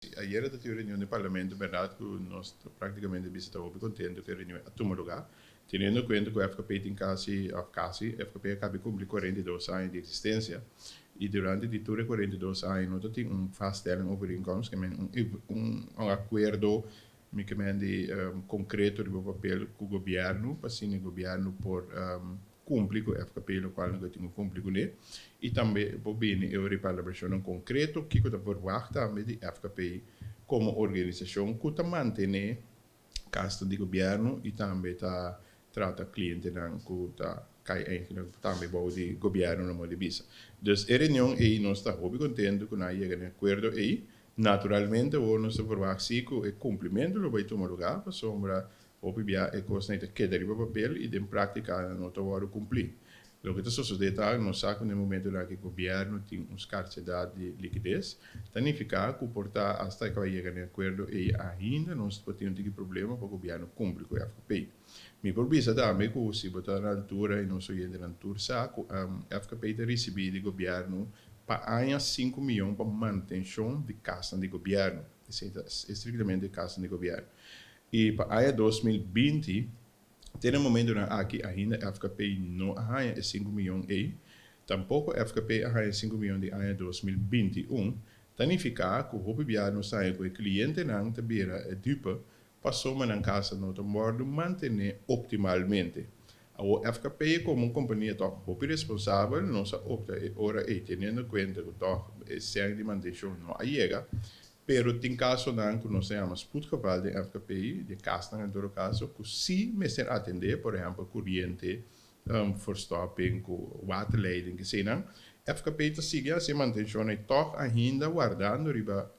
Ayera tabatin un reunion di Parlamento, berdad cu nos practicamente bisa ta hopi contento cu e reunion a tuma lugar, teniendo cuenta cu FKP tin casi, of casi, FKP a caba di cumpli 42 aña di existencia y durante di tur e 42 aña no tin un vaststelling overeenkomst, kiermen un acuerdo mi kiermen di concreto di papel cu gobierno, pa asina gobierno por cumpli cu FKP locual nan tin cu cumpli cu ne y tambe por bini e palabracion concreto cu ta verwacht tambe di FKP como organisacion cu ta mantene cas di gobierno y tambe ta trata clientenan cu ta cay eigenlijk tambe bou di gobierno na moda di bisa. Dus e reunion ey nos ta hopi contento cu nan a yega na acuerdo ey. Naturalmente, nos ta verwacht si cu e cumplimento lo bay tuma lugar, pasobra hopi bia e cos ta keda riba papel y den practica no ta wordo cumpli. Loke ta sucede ta, nos sa cu na momento cu gobierno tin un scarsedad di likides, significa cu por ta hasta cu yega na acuerdo y ainda no tin un problema pa gobierno cumpli cu FKP. Mi por bisa tambe cu si bo ta na altura y nos oyentenan tur sa cu FKP ta ricibi di gobierno pa aña 5 miyon pa mantencion di cas di gobierno. Esey ta estrictamente cas di gobierno. Y pa aña 2020, te e momento aki ainda FKP no a haya e 5 miyon ey, tampoco FKP a haya 5 miyon di aña 2021, significa cu hopi bia nos sa cu e clientenan ta bira e dupe pasobra nan cas no ta wordo mantene optimalmente. A FKP como un compania toch hopi responsabel, nos a opta e ora ey teniendo cuenta cu toch e cen di mantencion no a yega, pero tin casonan cu nos ta yama spoedgeval di FKP, di casnan en todo caso, cu si mester atende, por ehempel, coriente, verstopping, cu waterleiding, cu nan. FKP ta sigui haci mantencion y toch ainda wardando riba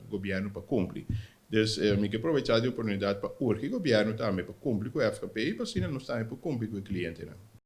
gobierno pa cumpli. Dus mi kier aprovecha e oportunidad pa urgi gobierno tambe pa cumpli cu FKP, pa asina nos tambe pa cumpli cu e clientenan.